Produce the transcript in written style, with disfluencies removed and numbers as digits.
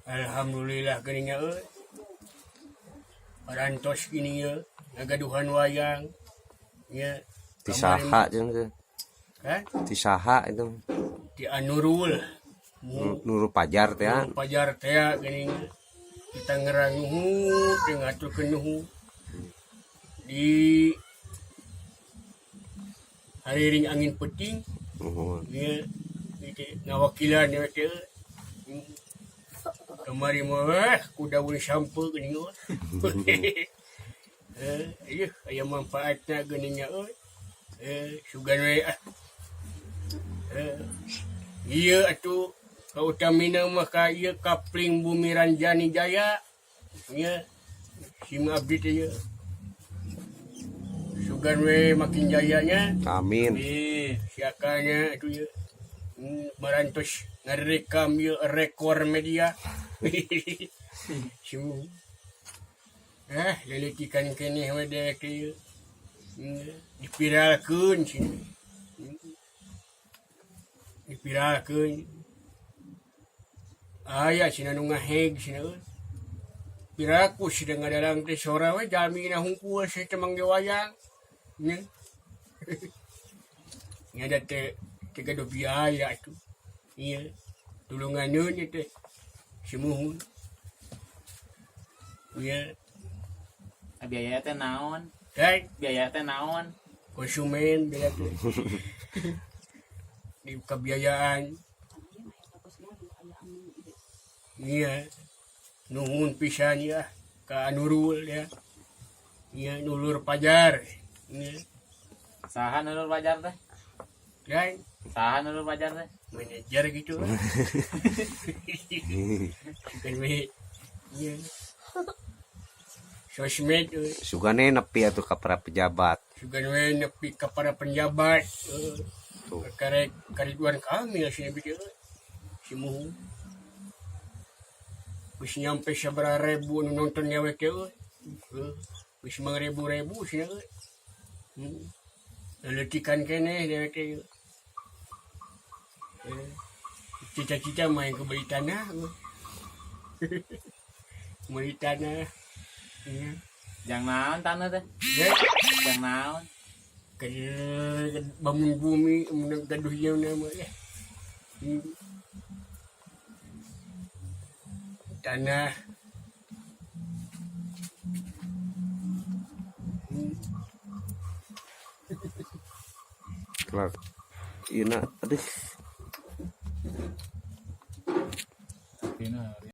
Alhamdulillah geuning nya euy. Parantos gini ye ngagaduhan wayang. Nya. Ti saha cenah teh? Hah? Ti saha itu? Ti Anurul. Nurul Pajar teh. Nurul Pajar teh geuning. Di Tangerang nuhun, teh ngaturkeun nuhun. Di hariring angin peuting. Nuhun. Nya teh ngawakilan we teh. Kamari mah ku daun sampeu geuning euy. Ieu aya manfaatna geuning nya euy. Sugan we ah. Ieu atuh kautamina mah ka ieu kapling Bumi Ranjani Jaya. Nya sim abdi teh ieu. Sugan we makin jayanya. Amin. Siakanya atuh ieu. Barantos ngarekam ieu rekor media. Sim. Leletikan keneh we dewek teh ieu. Dipiralkeun cenah. Dipiralkeun. Aya cenah nu ngaheg cenah euy. Piraku cenah ngadalang teh sora we jalmina hungkul cenah teh mangge wayang. Nya. Nya da teh teu gaduh biaya atuh. Ieu tulunganeun ieu teh sumuhun. Ieu Biaya teh naon? Teh Biaya teh naon? Konsumen biaya teh. Di kebiayaan. Iya. Nuhun pisan ya ka Nurul ya. Iya Nurul Pajar. Iya. Saha Nurul Pajar teh? Dan Saha Nurul Pajar teh? Manajer gitu. Bukan we. Iya. Sosmed euy. Sugane nepi atuh ka para pejabat. Sugan we nepi ka para penjabat. Tuh. Karek ka Ridwan Kamil sih bieu. Si Muhu. Geus nyampe sabaraha ribu nu nonton dewek teh euy. Geus mangrebu-rebu cenah euy. Leletikan keneh dewek teh ieu. Cita-cita main ke beli tanah. Beli tanah. Iya. Jang naon tanah teh? Ya, Jang naon? Ke bangun bumi mun gaduh ieu mah ya. Tanah. Kelar. Ieu na aduh. Dina.